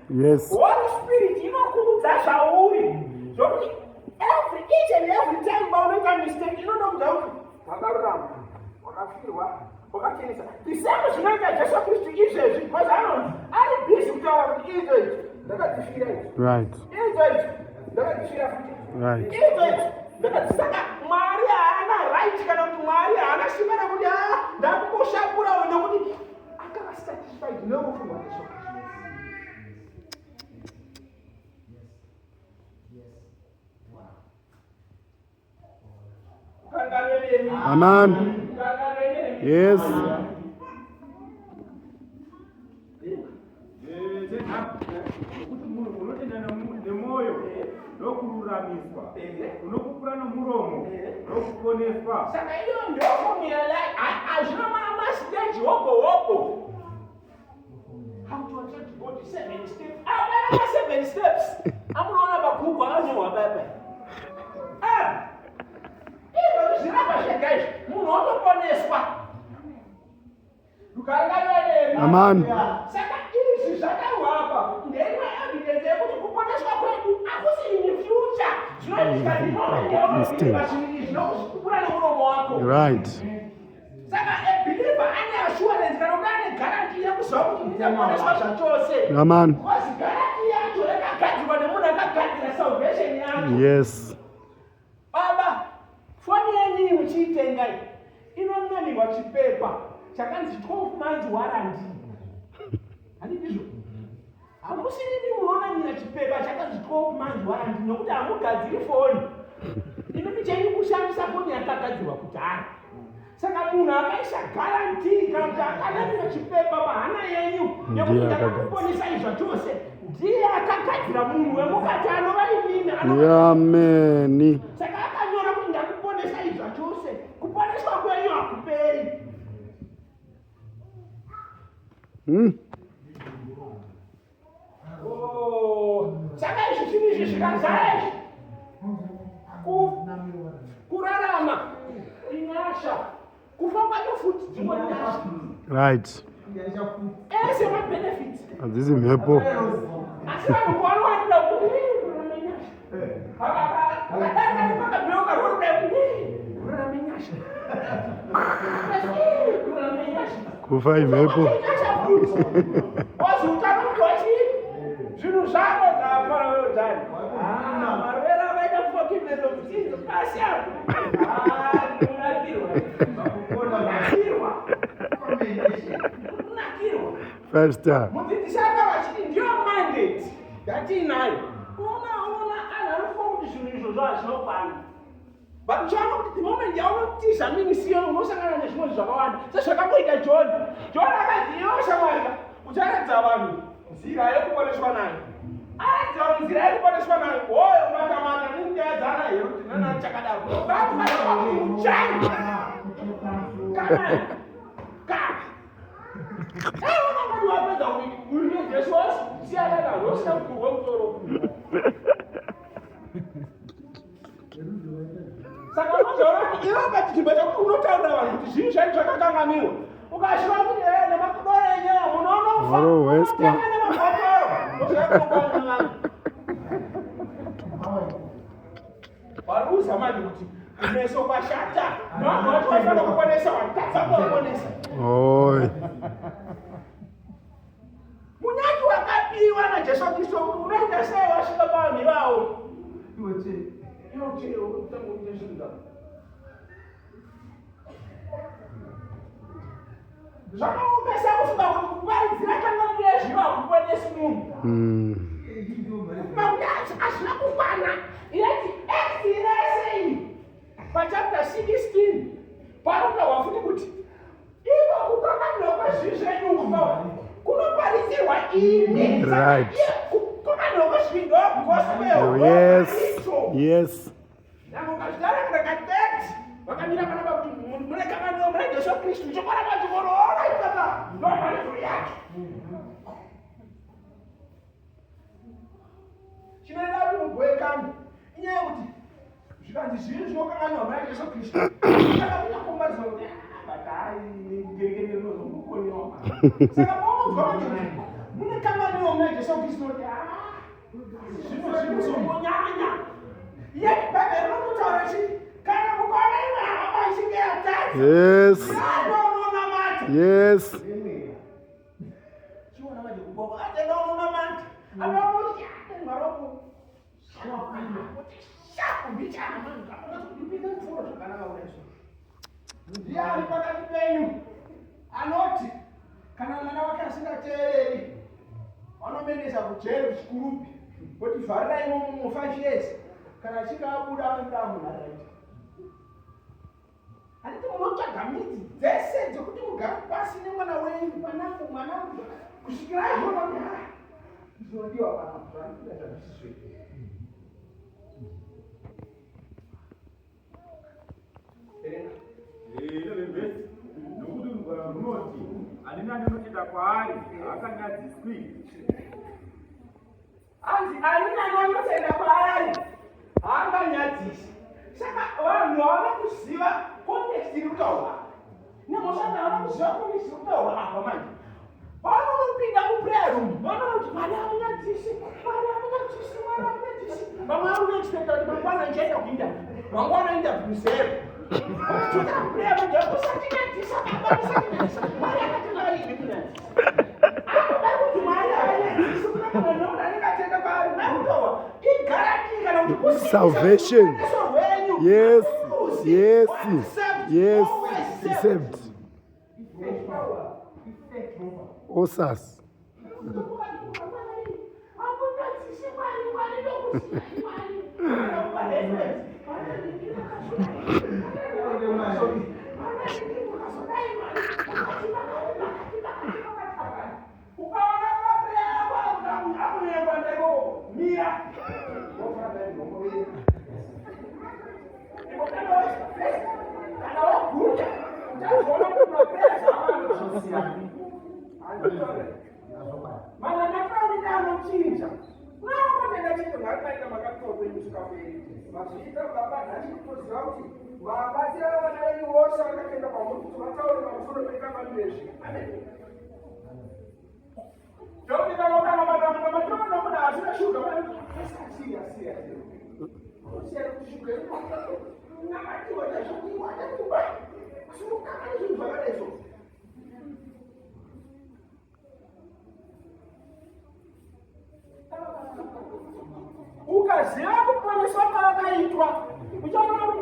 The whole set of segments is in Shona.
Yes. Holy Spirit inokuudza zvauri zvokuti every each and every time paunoita mistake inotokuudza kuti wakarurama, wakafirwa, wakachenesa. The same zvinoita Jesu Kristu izvezvi because anonzi ari busy kutaura kuti idzo idzo ndakadzifira idzo. Right. Idzo idzo ndakadzifira futi. Right. Idzo idzo ndakadzisaka Mwari haana right kana kuti Mwari haana simba rekuti ah ndakukushapurawo nekuti akava satisfied nerufu rwaJesu Kristu. Amen. Yes. Nokuti munhu unotenda nemwoyo ndokururamiswa, unopupura nomuromo ndokuponeswa. Saka iyo ndio formula hazvina mastage hobo hobo. How to attract God seven steps. Hapana ma seven steps. Amunoona paGoogle akanyorwa paya. Ah. Izvo zvirapa zvega izvi. Munhu otoponeswa. Amen. Saka izvi zvataurwa apa ndeimwe evidence yekuti kuponeswa kwedu hakusi in future. Zvinoitika the moment yaunobelieva zvinhu izvi nokuzvipupura nemuromo wako. Right. Saka a believer ane assurance kana kuti ane guarantee yekuziva kuti ndichaponeswa zvachose. Amen. Because guarantee yacho yakagadzirwa nemunhu akagadzira salvation yacho. Yes. Baba, foni yenyu iyi muchiitenga iyi inonamirwa chipepa chakanzi 12 months warranty. Handi ndizvo? Hamusirimi munonamira chipepa chakanzi 12 months warranty nokuti hamugadziri foni. Imimi chenyu kushandisa foni yakagadzirwa kudhara. Saka munhu akaisa guarantee kana kuti akanamira chipepa pahana yenyu yekuti Ndiye ndakakuponesai zvachose ndiye akagadzira munhu wemukati anova imimi anova Ameni. saka akanyora kuti ndakuponesai zvachose kuponeswa kwenyu hakuperi. Oh, saka izvi zvinhu izvi zvikazara izvi kurarama inyasha kufa kwacho futi dzimwe nyasha. Right. Ese mabenefits Hadzisi mhepo. Asi vanhu vanowanira kuti kurarama inyasha. Vakadarika nepakabheuka rori kudai kuti kurarama inyasha. Kurarama inyasha. Kufa imhepo. Wazi utano kuti wachii? Zvinhu zvako zvapara wewe dani. Marwere avaita forgiveness of sins pasi apo. Kunakirwa. Kunakirwa. Kunakirwa. Five star. Mudzidzisi akava achiti ndiyo mandate yatiinayo. Unoona unoona anhu anofunga kuti zvinhu izvozvo hazvinokwana. But uchaona kuti the moment yaunotiza ministry iyoyo unosangana nezvimwe zvakawanda sezvakamboita John. John akanzi iwe shamwari ka ucharatidza vanhu nzira yekuponeswa nayo. Aratidza vanhu nzira yekuponeswa nayo. Hoyo matamata nenyaya dzana Herodi nana chakadaro. Vanhu vanofa kuti uchani. Kana kana. Dai wakangoti wapedza kuti uyu ndiye Jesu siyana nazvo usina kugurwa musoro. Saka unozoona kuti iwe pachinzvimbo chekuti unotaurira vanhu kuti zvinhu zvacho zvakakanganiwa ukashuva kuti e nemakudoro enyaya munonofa Warohweswa. unotanga nemabhotoro ndozvakunokwana vanhu waruza manje kuti kumeso kwashata vanhu vacho vaifanira kuponesa watadza kuvaponesa. Oi. Munyati wakapiwa naJesu Kristu kuti unoita sei wasvika pavanhu ivavo. Iwe chee unotanga kuita zvinhu zvako. Zvakaomesa kufunga kuti kuparidzira kanganwiro yezvivi hakuponesi munhu. Kufunga kuti hazvina kukwana. Yeti Acts rese iyi pachapter 16 panotaurwa futi kuti iko kukanganwirwa kwezvivi zvenyu uku kunoparidzirwa imi. Right. Kukanganwirwa kwezvivi ndo gospel. Yes. Ndo Yes. Nyange ukazvitaura kana ka 30 vakamira panapa kuti mune kanganwiro muna Jesu Kristu chokwadi pachikoro alright baba ndo mharidzo yacho. Chinoita kuti mubhoekane inyaya yekuti zvikanzi zvinhu zvinokanganwa muna Jesu Kristu kana kunyakumbaridzwa kuti but hai gerekere rinozongokoniwa. Saka paunonzwa manje kuti mune kanganwiro muna Jesu Kristu kuti ah, zvino zvinozongonyanya. Yet Bhaibheri rinototaura chii? Kana mukaona imwe hama ichinge yatadza, Yes. unonamata. Yes. Chiona manje kuboko, atenda unonamata. Anoona kuti ah, Mwari wangu Ndiani pakati penyu anoti kana mwana wake asingateereri vanomuendesa kujeri kuChikurubi kuti vharirai imomo mu 5 years, kana achinge abuda anobuda munhu araiti? Handiti munotsvaga midzi dzese dzekuti mugare pasi nemwana wenyu, mwanangu, mwanangu, kusvikira azviona kuti ha, zvinodiwa panapa zvaanoita zvazvisi zvedu. Verenga. 11 verse. Nokuti rugwaro runoti, ani nani unotenda kwaari haanganyadziswi. Hanzi ani nani anotenda kwaari haanganyadzisi. Saka vanhu havana kuziva context iri kutaurwa nemhosva, havana kuziva context iri kutaurwa apa. Manje vanonopinda muprayer room, vanoona kuti Mwari hamunyadzisi, Mwari hamunyadzisi, Mwari hamunyadzisi. Vamwe vari kuexpecta kuti mangwana ndichaenda kuinterview, mangwana interview zero. Toda prayer manje, usatinyadzisa Baba, usatinyadzisa. Mwari akati Mwari iri kunyadzisa, anoda kuti Mwari haanyadzisi kuna munhu nemunhu anenge atenda kwaari. Makutowa iguarantee kana kuti kusimbisa Salvation. ruponeso rwenyu. Yes. Hakuruzi. Yes. Once saved, Yes. always saved. Saved. Osas. Hamunyadzisi Mwari, Mwari ndokuziva Mwari. Kana kupa reference. Mwari Mwari, makati, makati, makati, makati, makati. Ukaona maprayer ako akunyanya kuenda ikoko, mira. Wofana Bhaibheri, kana waguta uchazoona kuti maprayers avo anozosiyana. Mana makaurida anochinja. Unongotenda chete, Mwari maita makatiwa kwenyu kusvika mberi. Mazviita Baba, nhasi kutoziva kuti mabatsira vana venyu vose vakatenda kwamuri kuti vataure pamusoro pekamani rezvi. Amen. Ndokuti kana ukanamata munamato nomuda asina shuga, siya, siya, siya kuti shuga namatiwa chaizvo achakuba, asi ukakane zvinhu zvakadai so. Ukaziva kuponeswa kwawakaitwa, uchaona kuti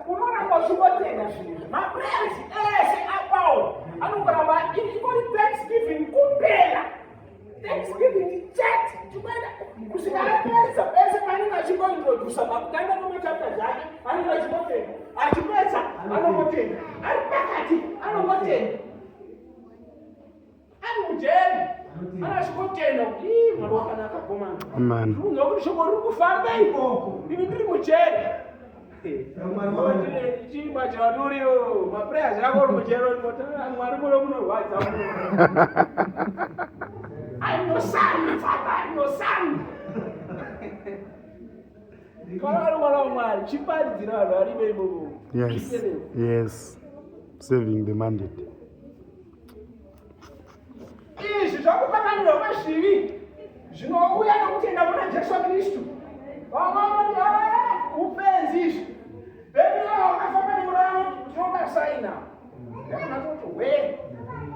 unoramba uchingotenda zvinhu izvi. Maprayers ese apawo anongoramba ingori thanksgiving kupera, thanksgiving chete, chikuenda kusvika apedza. Pese paanenge achingointrodusa pakutanga kwemachapters ake, anenge achingotenda, achipedza anongotenda, ari pakati anongotenda, ari mujeri ana achingotenda kuti, "Ii, Mwari wakanaka komana." Amen. Unzwa kuti shoko riri kufamba ikoko, ini ndiri mujeri. Chimba chaturiyo maprayers ako uri mujeri, Mwari muno munorwadza. I'm your son, Father, I'm your son. Kana uri mwana waMwari, chiparidzira vanhu varime imomo. Yes. Yes. Saving the mandate. Izvi zvakukanganirwa kwezvivi zvinouya nokutenda muna Jesu Kristu, vamwe vanoti, "Ah, upenzi izvi." Then ivo vakafamba nemurayiro tinoda saina yakunatoti we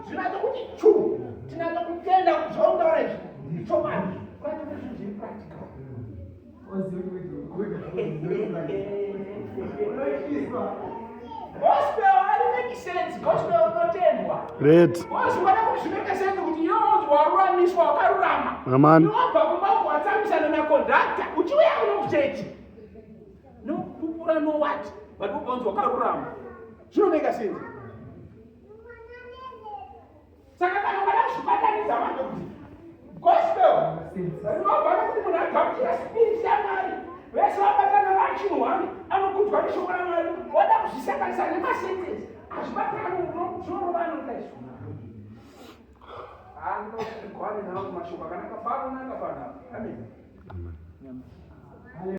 zvinatso kuti chu tinatso kutenda kuti zvautaura izvi ndichokwadi, kwati kuti zvinhu zviri practical. Gospel harimake sense, gospel rinotendwa. Red. Wazviona kuti zvimake sense kuti iwe unzi waruramiswa, wakarurama. Amen. Iwabva kumba kuwatsamwisana nakondakta, uchiuya kuno kuchechi nokupupura nowati, but ubva unzi wakarurama, zvinomake sense. Saka kana ukada kuzvibatanidza manje kuti gospel rinobva nokuti munhu agamuchira spirit yaMwari, vese vabatana vachinhu anokudzwa neshoko raMwari, wada kuzvisanganisa nemasentences, hazvibatani, zvinorova anoita izvo. Handinokuti gwani nawo mashoko akanaka panonaka panapa. Amen. Amen.